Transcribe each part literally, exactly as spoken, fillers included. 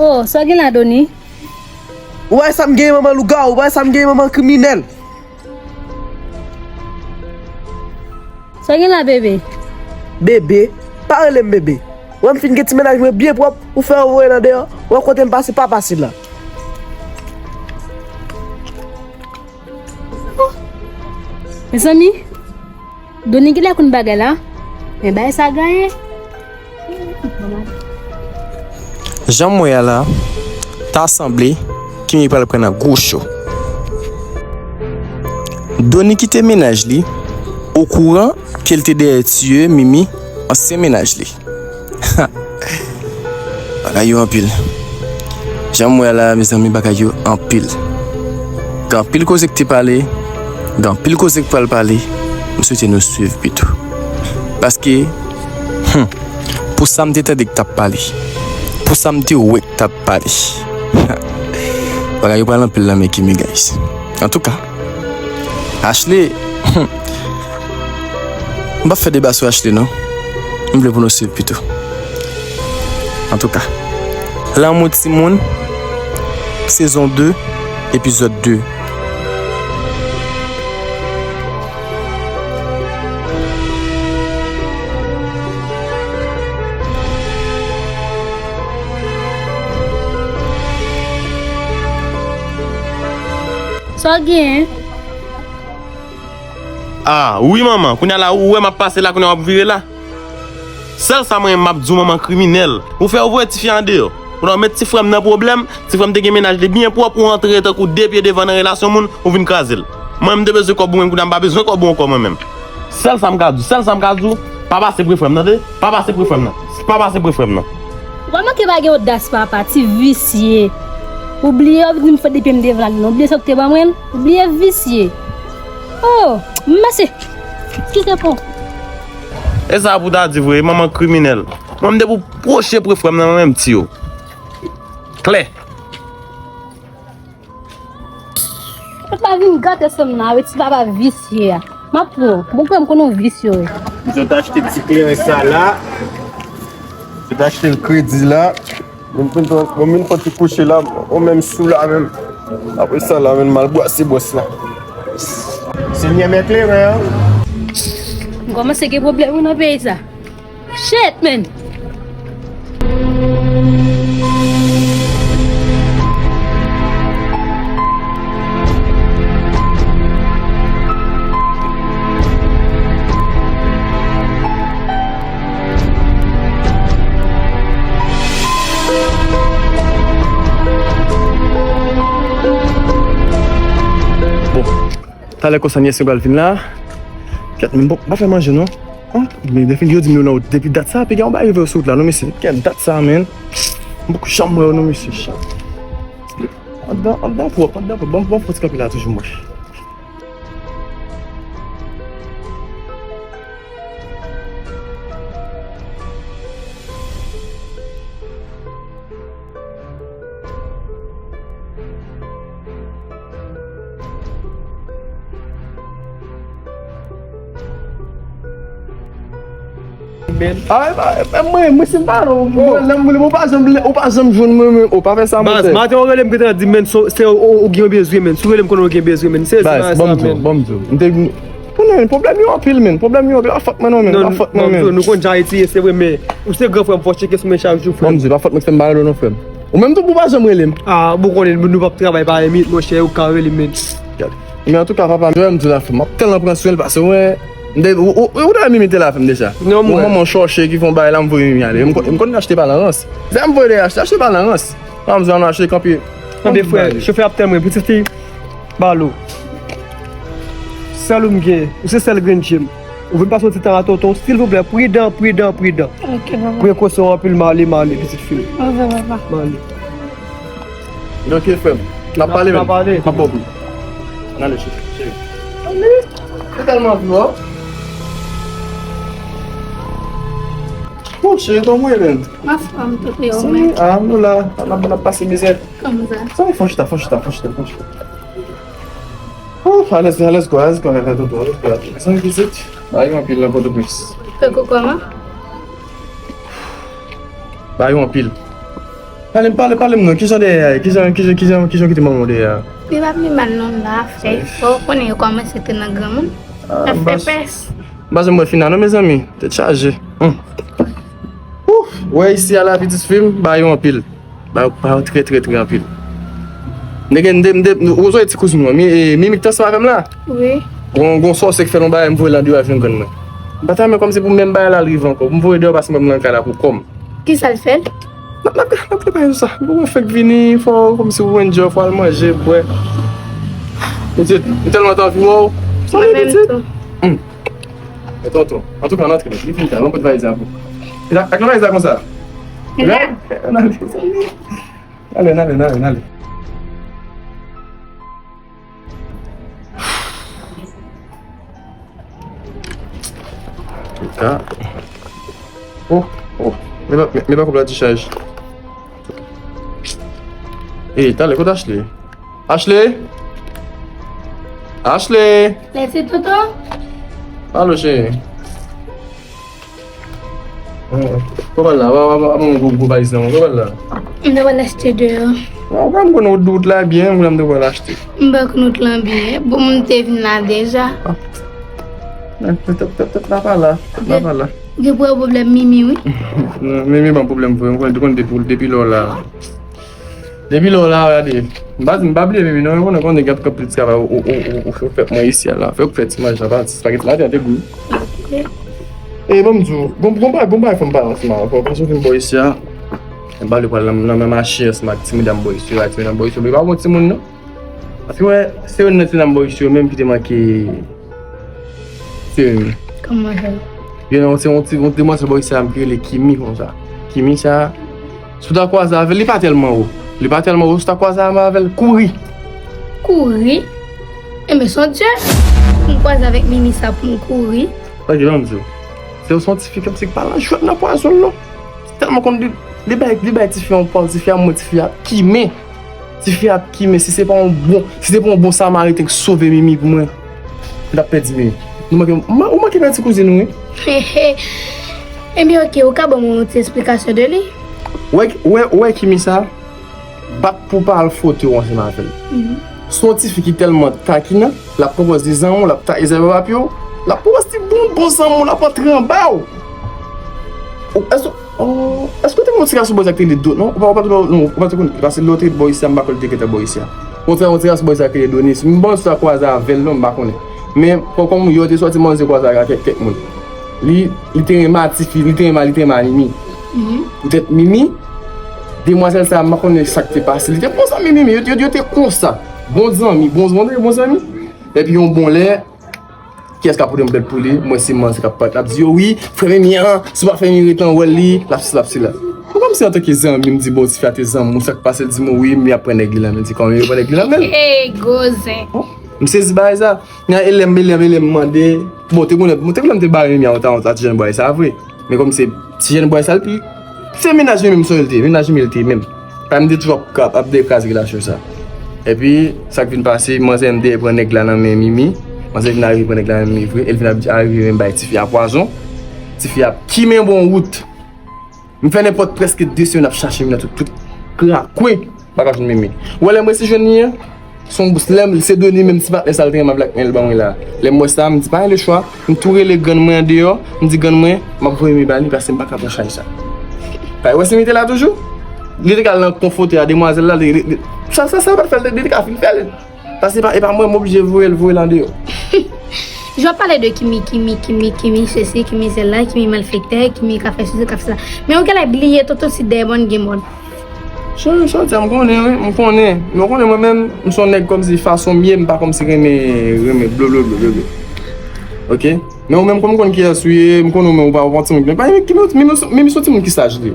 Oh, sa w gen la, Doni? Ou wè sa m genyen, manman lougawou, ou wè sa m genyen, manman kriminèl. Sa w gen la, bebe? Bebe? Pa rele m bebe. Ou wè m fin gen ti mennaj mwen byen pwòp, ou fè yo voye nan deyò. Ou wè kote m pase, pa pase la. Mezanmi, Doni genlè konn bagay la, men bagay sa genyen. Jan m wè a la, ta sanble Kimi pral pran nan gwo cho. Doni kite mennaj li, okouran ke l te dèyè tiye Mimi, ansyen mennaj li. Bagay yo anpil. Jan m wè la, mezanmi, bagay yo anpil. Gen anpil koze k te pale, gen anpil koze k pral pale. M swete nou swiv pito. Paske, hmm, pou sa m te tande k t ap pale, pou sa m te wè k t ap pale, bagay yo pral anpil nan men Kimi, guys. Antouka, Ashley, hmm, m p ap fè deba sou Ashley, non. M vle pou nou swiv pito. Antouka, Lanmou Timoun, sezon de, epizòd de. Sa w gen? Ah, wi, manman. Kounye a la, ou wè m ap pase la, kounye a w ap vire la. Sèl sa mwen menm m ap di w, manman kriminèl. Ou fè yo voye tifi a andeyò. Kounye a w met ti frè m nan pwoblèm, ti frè m te gen mennaj li byen pwòp, ou antre tankou de pye devan nan relasyon moun, ou vin kraze l. Mwen menm m te bezwen kòb ou menm, kounye a m pa bezwen kòb ou ankò mwen menm. Sèl sa m ka di w, sèl sa m ka di w, pa pase pre frè m nan, tande? Pa pase pre frè m nan. Pa pase pre frè m nan. Ou pa manke pa gen odas, papa, ti visye. Ou bliye, ou di m fout de pye m devan la, non. Ou bliye sa w te ban mwen? Ou bliye, visye. Oh, mèsi. Ki se pou? E sa pou ta di vre, manman kriminèl. Mwen, m te pou pwoche pre frè m nan, mwen menm, ti yo. Klè. Ou pa vin gate sèm nan, wi, ti papa visye a. M ap pran w. Bon, kwè m konnen w visye, wi. Misye t achte ti kleren sa la. Misye t achte l kredi la. Mwen vin pran, mwen vin pran ti kouche la, ou menm sou la menm. Apre sa la menm, m al bwase bwòs la. Senyè men kleren an. M kòmanse gen pwoblèm wi nan peyi sa. Shit, man. Bon, talè konsa nyès yo pral vin la. Kèt, men bon, pa fè manje non. Ah, men defen yo di m yo nan wout depi dat sa, piga yon bagay rive yo sou wout la non mesye. Kèt dat sa, men. M poko janm wè yo non mesye. Anndan, anndan pwòp, anndan pwòp. Bon, bon, fò ti kanpe la toujou mwen. Men. Ah, e pa, e pa mwen, mwen se m pa non. Lè m rele, ou pa janm, ou pa janm jwenn mwen, men ou pa fè sa, monchè. Baz, maten ou rele m gentan di, men, se, se, ou, ou gen bezwen, men. Si w rele m konnen ou gen bezwen, men. Se, se bagay sa, men. Baz, ban m di w, ban m di w. M te, konnen, pwoblèm yo anpil, men. Pwoblèm yo anpil. Pa fòt mwen non, men. Pa fòt mwen, men. Non, nou konn Ayiti ye, se vre, men ou se gran frè m, fò tcheke sou men chak jou, frè m. Ban m di w, pa fòt mwen k fè m bagay la non, frè m. Ou menm tou pou w pa janm rele m. Ah, bon, konnen nou p ap travay pa yon minit, monchè, ou ka rele m, men. Men antouka, papa, m di w la, frè m, m ap tèlman pran swen l, paske mwen, m te, ou, ou, ou te wè Mimi te la avè m deja. Non, mwen. Manman chòche ki fè yon bagay la, m voye Mimi ale. M konn, m konn achte pa nan rans. Lè m voye li achte, achte pa nan rans. An m di w, ann achte kanpe. Tande, frè, chofè ap tann mwen, pitit fi, Balo. Sèl ou m gen, ou se sèl grenn je m. Ou vin pase yon ti tan a tonton, silvouplè, pridan, pridan, pridan. Ok, papa. Prekosyon anpil, m ale, m ale, pitit fi m. Ok, papa. M ale. Ok, frè m. N ap pale, men. N ap pale. M ap ba w pri. N ale, cheri. Cheri. Ou tèlman anvi wè w. Bon, cheri, kòman w ye, men? M anfòm, tonton, ou menm? Ah, nou la. N ap, n ap pase mizè. Kòman sa? Sa va, fò chita, fò chita, fò chita, fò chita. Oh, alèz, alèz, kwa, alèz, kwa, alèz, kwa, alèz, kwa. Sa vizit. Bagay yo anpil nan Pòtoprens. Peko kòman? Bagay yo anpil. Pale, pale, pale m non, kijan dèyè a ye? Kijan, kijan, kijan, kijan w kite manman w dèyè a? Li pa pi mal non la, frè. Fò w konnen yo kòmanse te nan granmoun. Ah, sa fè pès. M pa janm wè Fina non, mezanmi. Tèt chaje. Hmm. Ouf, wè isi a la, pitit fi m, ba yo anpil. Ba yo, ba yo trè, trè, trè anpil. Nèg, m te, m te, ou sonje ti kouzin ou an, Mi-, e, Mimi ki t ansanm avè m la? Wi. Gon, gon sòsye k fè l yon bagay, m voye l andeyò al jwenn grann mwen. M pa ta renmen kòmsi pou menm bagay la rive ankò. Pou m voye deyò, pase mwen nan kay la pou kò m. Kisa l fè l? N ap, n ap, n ap prepare sou sa. Mwen fèk vini, fò kòmsi ou enjoy, fò al manje, bwè. Pitit, m tèlman t anvi wè w. Mwen menm tou. Hmm. Men tonton, antouka, ann antre, li fin tan, mwen pot valiz la pou. Ak nan valiz la konsa. N ale, n ale, n ale, n ale. Ka. Oh, oh. Men pa, men, men pa koup la dichaj. Ey, talè, kote Ashley? Ashley? Ashley? Lè se tonton? Alo, cheri. Kòman la? Wa, wa, wa, wa, gwo, gwo valiz nan men w. Kòman la? M ta pral achte deyò. Wa, wa, m konn wout, wout la byen, m konn m ta pral achte. M pa konn wout lan byen. Bon, m te vin la deja. Ah. Eh, tèt, tèt, tèt, tèt la pa la. Tèt la pa la. Gen pwoblèm Mimi, wi. Non, Mimi ban pwoblèm vre. M konn, konn depi, depi lò la. Depi lè w la, gade. M pa di m pa bliye Mimi non, men konnen, konnen gen anpil travay ou, ou, ou, ou, ou fè mwen isi a la. Fè w fè ti manje la, pa ti spageti la, te gou. E ban m di w, gon, gon bagay, gon bagay fò m pale ansanm avè w. Paske w vin bò isi a, m pa vle pral nan, nan menm mache ansanm ak ti medam bò isi yo, ak ti medam bò isi yo, men pa bon timoun non. Paske wè, se youn nan ti medam bò isi yo menm ki te manke Se Mimi. Kòman sa? Gen yon, se yon ti, yon demwazèl bò isi a ki rele Kimi konsa. Kimi sa, si w ta kwaze avè l, li pa tèlman wo. Li pa tèlman wo, si w ta kwaze avè l, kouri. Kouri? Enben, se yon dye. Pou m kwaze avèk Mimi sa, pou m kouri. Ok, ban m di w. Se yon, se yon ti fi kòmsi ki pa nan jwèt nan pwazon l non. Tèlman konn li, li bay, li bay tifi a yon pòz, tifi a mwen, tifi a kimen. Tifi a ap kimen, si se pa yon bon, si se pa yon bon samariten k sove Mimi pou mwen, m t ap pèdi Mimi. Nou manke, ou ma-, ou manke pèdi kouzin ou, wi. Ebyen, oke, ou ka ban mwen yon ti esplikasyon de li? Ou wè, ou wè, ou wè Kimi sa? Bat pou pa al fwote w ansanm avè l. Mhm. Se yon tifi ki tèlman takinan, l ap pran pòz li zanmi w, l ap ta-, li zanmi papye w, l ap pran pòz li bon, bon zanmi w, l ap antre anba w. Ou, èske, oh, èske w te konn yon ti gason bò isi a ki te rele Do-, non, ou pa, ou pa, non, ou pa te konn, paske lè w te bò isi a, m pa kwè l te gentan bò isi a. Yon ti, yon ti gason bò isi a ki rele Donis. M panse w ta kwaze avè l, non, m pa konnen. Men, kò-, kòm yo te sòti manzè kwaze ak kèk, kèk moun. Li, li te renmen a tifi, li te renmen, li te renmen a Mimi. Mhm. Poutèt Mimi, demwazèl sa, m pa konnen sa k te pase. Li te konsa, Mimi, yo, yo, yo te konsa. Bon zanmi, bon zanmi, bon zanmi. Epi yon bon lè, kiyès k ap pote yon plent pou li? Mwen se manzè k ap pale. L ap di yo, wi, frè Mimi an, si w pa fè Mimi rete an wòl li, l ap sesi, l ap sela. Mwen kòmsi antanke zanmi, m di, bon, tifi a te zanmi w, sa k pase? L di mwen, wi, Mimi ap pran nèg li nan men l. Di kòman Mimi pran nèg li nan men l? Hey, gwo zen. Bon, m sezi bagay sa. Nan elèm, elèm, elèm mande. Bon, te konnen, bon, te konnen m te bare Mimi a yon ta, yon ta ti jèn bòy sa vre. Men kòm se ti jèn bòy sa, l pi, se mennaj Mimi m sonje l te ye, mennaj Mimi l te ye menm. Pa m te toujou ap, ap, ap dekraz relasyon sa. Epi, sa k vin pase, manzè vin dèyè pran nèg la nan men Mimi. Manzè vin arive pran nèg la nan men Mimi vre. E l vin ap di, arive vin bay tifi a pwazon. Tifi a ap kimen bon wout. M fè nenpòt prèske de semèn ap chache Mimi nan tout, tout krakwen. M pa ka jwenn Mimi. Ou wè lè m resi jwenn li an? Se yon bous lè m, se Doni menm ti patnè sa l te renmen avèk mwen, l ban mwen la. Lè m wè sa, m di pa gen lechwa. M tou rele grann mwen andeyò, m di grann mwen, m ap voye Mimi ba li paske m pa ka pran chaj sa. Kay wè si Mimi te la toujou? Li te ka al nan konfotè a demwazèl la, li, li, li, sa, sa, sa pa t fè l, li te ka fin fè l. Paske e pa, e pa mwen, m oblije voye l, voye l andeyò. Jan w ap pale de Kimi, Kimi, Kimi, Kimi sesi, Kimi sela, Kimi malfektè, Kimi ka fè sesi, ka fè sela. Men ou genlè bliye tonton si dèyè mòn gen mòn. Sa, sa w di a, m konnen, wi, m konnen. Men w konnen mwen menm, m se yon nèg kòmsi fason m ye, m pa kòmsi renmen, renmen blo, blo, blo, blo, blo. Oke? Men ou menm, kòm m konn kiyès ou ye, m konnen ou menm, ou pa, ou pa yon timoun ki, men, men, men, men, men se yon timoun ki saj li.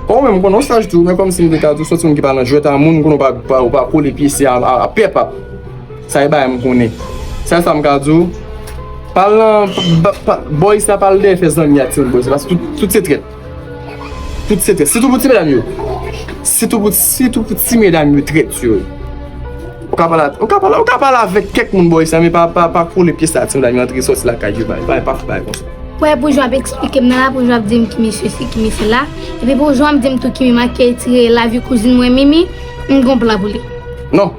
Ou menm, m konnen w saj tou, men kòmsi m te ka di w, se yon timoun ki pa nan jwèt a moun, m konnen w pa, pa, ou pa kole pye se a, a, a pèp ap. Sa e bagay m konnen. Sèl sa m ka di w, pa al nan, pa, pa, bò isi a pa al dèyè fè zanmi ak timoun bò isi a, paske tout, tout se trèt. Tout se trèt. Sitou pou ti medam yo. Sitou pou, sitou pou ti medam yo trèt yo. Ou ka pale, ou ka pale, ou ka pale avèk kèk moun bò isi a, men pa, pa, pa kole pye sa, ti medam yo antre sòti lakay yo, bay, bay, pa fè bagay konsa. Wè, pou jan ap eksplike m nan la, pou jan ap di m Kimi sesi, Kimi sela. Epi pou jan ap di m tou Kimi manke tire lavi kouzin mwen Mimi, m gon plan pou li. Non.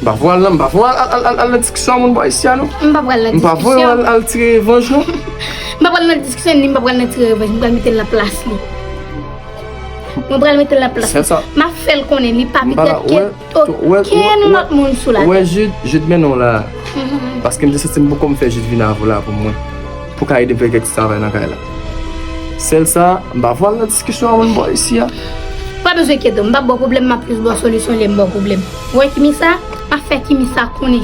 M pa vle al nan, m pa vle al, al, al, al nan diskisyon a moun bò isi a, non. M pa pral nan diskisyon. M pa vle al, al tire revanj, non. M pa pral nan diskisyon, ni m pa pral nan tire revanj. M pral mete l nan plas li. Mwen pral mete l nan plas li. M ap fè l konnen li pa pi trèt ke okenn lòt moun sou latè. Wè, Jude, Jude mennen w la. Paske m te santi m poko m fè Jude vin avè w la pou mwen. Pou ka ede m fè kèk ti travay nan kay la. Sèl sa, m pa vle al nan diskisyon a moun bò isi a. Pa bezwen enkyete w, m p ap ba w pwoblèm, m ap plis ba w solisyon lè m ba w pwoblèm. Ou wè Kimi sa, m ap fè Kimi sa konnen.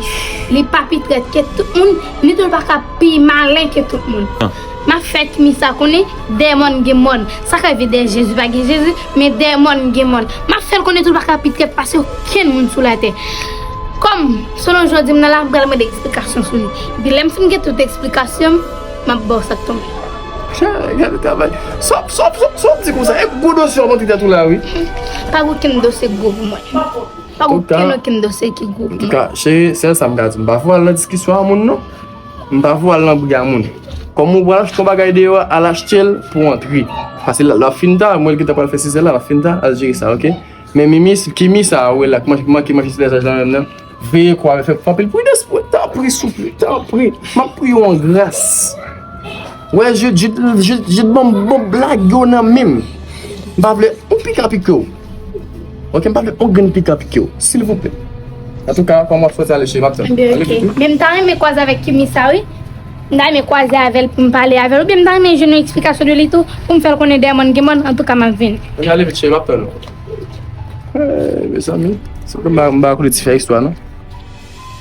Li pa pi trèt ke tout moun, ni tou li pa ka pi malen ke tout moun. M ap fè Kimi sa konnen, dèyè mòn gen mòn. Sa ka rive dèyè Jezi pa gen Jezi, men dèyè mòn gen mòn. M ap fè l konnen tou li pa ka pi trèt pase okenn moun sou latè. Kòm, selon jan w di m nan la, m pral mande eksplikasyon sou li. Epi lè m fin gen tout eksplikasyon m, m ap ba w sa k tonbe. Chè, gade travay. Sa w, sa w, sa w, sa w di konsa? E gwo dosye w ap antre tèt ou la, wi. Pa gen okenn dosye gwo pou mwen. Pa gen okenn, okenn dosye ki gwo pou mwen. Antouka, cheri, sèl sa m ka di, m pa vle al nan diskisyon a moun, non. M pa vle al nan bri a moun. Kòm ou pral achte yon bagay deyò a, al achte l pou w antre. Paske lè, lè w ap fin ta, mwen gentan pral fè sizè la, lè w ap fin ta, al jere sa, oke? Men Mimi, Kimi sa a, ou wè la, k manke, manke, manke ti lezaj la menm nan. Veye kò a, fè, fè anpil pridans pou, tanpri, souple, tanpri. M ap priye w an gras. Wè, Jude, Jude, Jude, Jude ban m bon blag yo nan men m. M pa vle yon pika pike w. Oke, m pa vle yon grenn pika pike w. Silvouplè. Antouka, kòman w ap soti ale, cheri, m ap tann. Ebyen, oke. Men m ta renmen kwaze avèk Kimi sa, wi. M ta renmen kwaze avè l pou m pale avè l. Oubyen m ta renmen jwenn yon eksplikasyon de li tou, pou m fè l konnen dèyè mòn gen mòn. Antouka, m ap vini. Oke, ale vit, cheri, m ap tann ou. Eh, mezanmi, se pou m pa, m pa koute ti fè istwa, non.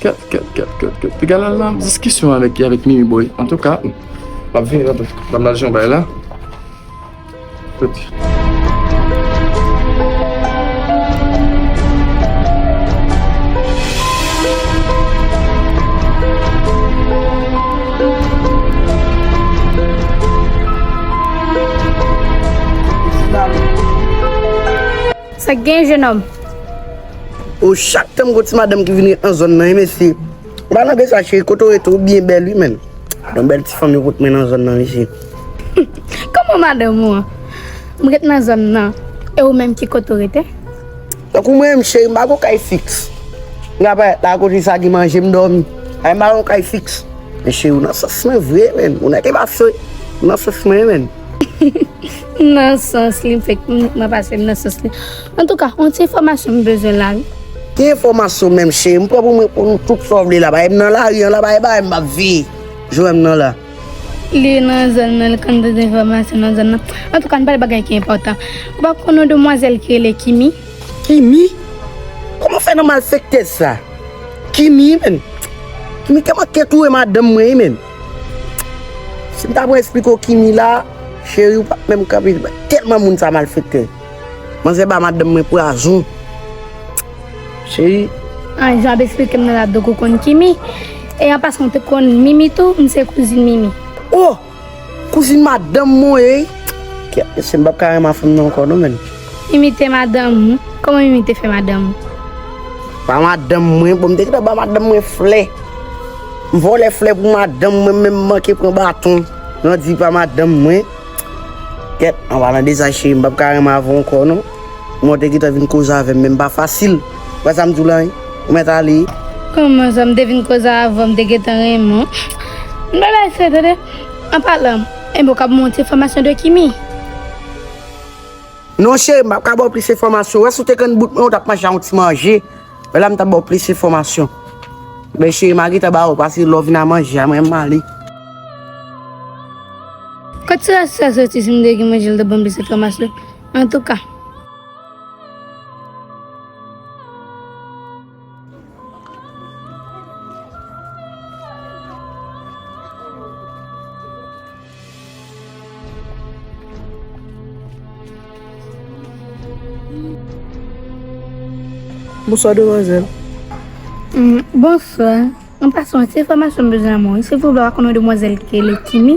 Kèt, kèt, kèt, kèt, kèt. Piga l al nan diskisyon avèk, avèk Mimi Boy. Antouka, m ap vini tantò. Ban m al jwenn yon bagay la. Tout. Sa k gen, jenòm? O, chak tan m gon ti madanm ki vin ret nan zòn nan, wi, mesye. M pa nan bezwen sa, cheri, kote w rete, ou byen bèl, wi, menn. Yon bèl ti fanm yo pot mwen nan zòn nan, mesye. Kòman madanm ou an? M ret nan zòn nan. E ou menm, ki kote w rete? Tankou mwen menm, cheri, m pa gon kay fiks. M ka parèt la kote sa gen manje, m dòmi. Ay, m pa gon kay fiks. Men cheri, ou nan sans mwen vre, menn. Ou nèk e pa fè. Ou nan sans mwen, menn. Nan sans li, m fèk, m, mwen pase m nan sans li. Antouka, yon ti enfòmasyon m bezwen la, wi. Ki enfòmasyon menm, cheri? M pran pou mwen, pou nou tout sa w vle la. Bagay m nan lari an la, bagay, bagay m ap veye. Jwenn m nan la. Li nan zòn nan, li konn tout enfòmasyon nan zòn nan. Antouka, ann pale bagay ki enpòtan. Ou pa konn yon demwazèl ki rele Kimi? Kimi? Kòman fè nan malfektèz sa? Kimi, menn. Kimi te manke touye madanm mwen, wi, menn. Si m ta pran esplike w Kimi la, cheri, ou p ap menm kanpe. Tèlman moun sa malfektè. Manzè ba madanm mwen pwazon. Cheri. An, jan w ap esplike m nan la, donk ou konn Kimi. E an pasan, ou te konn Mimi tou, m se kouzin Mimi. Oh! Kouzin madanm mwen, ey. Kèt, mesye, m p ap ka renmen fanm nan ankò, non, menn. Mimi te madanm ou? Kòman Mimi te fè madanm ou? Pa madanm mwen, bon, m te gentan ba madanm mwen flè. M vòlè flè pou madanm mwen, menm manke pran baton. Nan di pa madanm mwen. Kèt, anba nan deza cheri, m p ap ka renmen avè w ankò, non. Mwen te gentan vin koze avè m, men m pa fasil. Ou wè sa m di w la, wi? Ou mèt ale. Kòman sa, m te vin koze avè w, m te gentan renmen w? M pa bay frè, tande. An palan, enben w ka ban m yon ti enfòmasyon de Kimi? Non, cheri, m p ap ka ba w plis enfòmasyon. Ou wè, si w te konn bout mwen, ou t ap manje a yon ti manje. Men la, m t ap ba w plis enfòmasyon. Men cheri, m a gentan ba w, pase lè w vin a manje a, mwen m ale. Kot ti rasis sa soti, si m te gen manje, l t ap ban m plis enfòmasyon? Antouka. Bonswa, demwazèl. Mm, bonswa. An pasan, se enfòmasyon m bezwen nan men w. Silvouplè, w pa konn yon demwazèl ki rele Kimi?